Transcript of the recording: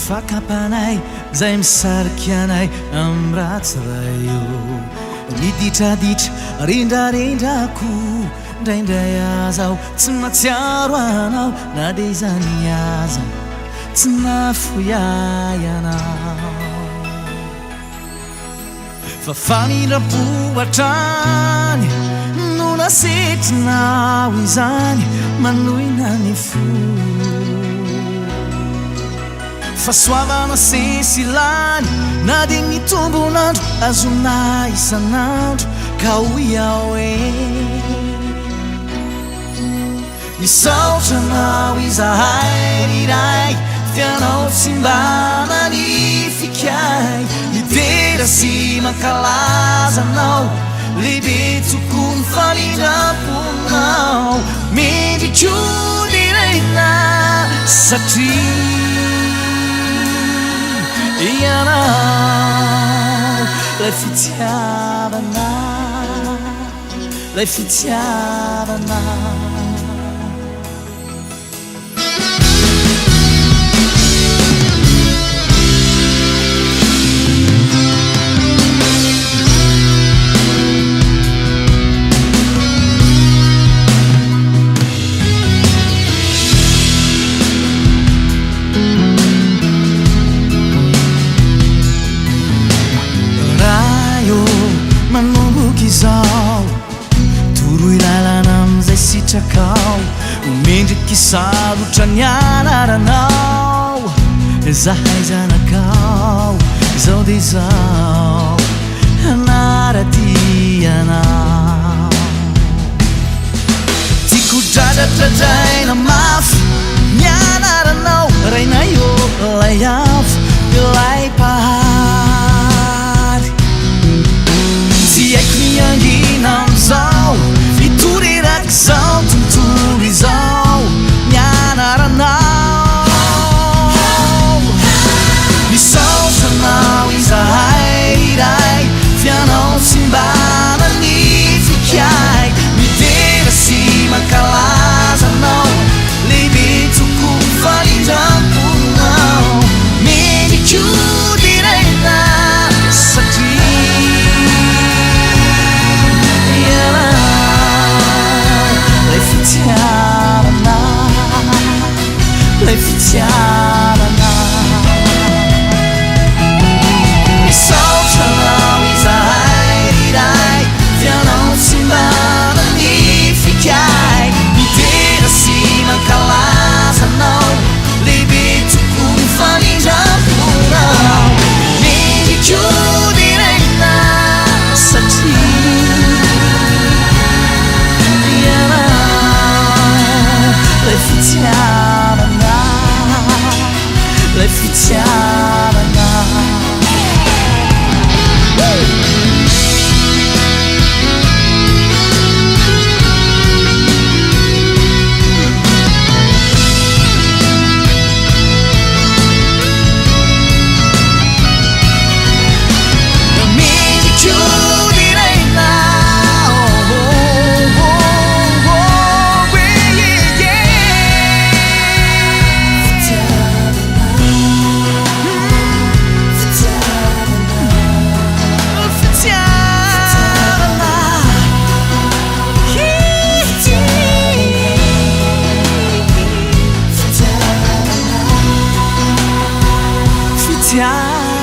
fakam-panahy izay misarika anay amin'ny ratsy Ray ô. Ny ditraditra rendrarendrako indraindray aza aho tsy mahatsiaro anao na dia izany aza tsy nahafoy ahy ianao. Fa famindram-po hatrany no nasetrinao izany manohina ny fo. Fahasoavana sesilany na dia ny tombon'andro azonà isan'andro ka hoy aho hoe. Misaotra anao izahay ry Ray f'ianao tsy mba nanifika ahy. Midera sy mankalaza anao, lehibe tokoa ny famindram-ponao. Mendrika ho deraina satria ianao ilay fitiavana. Ilay fitiavana. Ray ô, manomboka izao, toroy lalana amin'izay sitrakao, ho mendrika hisalotra ny anaranao, zahay zanakao, izao dia izao, hanara-dia anao. Tiako dradradradraina mafy ny anaranao Rainay ô, ilay avo, ilay Mpahary. Tsy haiko ny hangina amin'izao, hitorerak'izao tontolo izao ny anaranao. Misaotra anao izahay ry Ray, f'ianao tsy mba nanifika ahy. Midera sy mankalaza anao, lehibe tokoa ny famindram-ponao. Mendrika ho deraina satria ianao ilay fitiavana, ilay fitiavana. Misaotra anao izahay ry Ray, f'ianao tsy mba nanifika ahy. Midera sy mankalaza anao, lehibe tokoa ny famindram-ponao. Mendrika ho deraina satria ianao ilay fitiavana. Ilay fitiavana. Mendrika ho deraina, oh, oh, oh, oh, yeah, yeah. Fitiavana.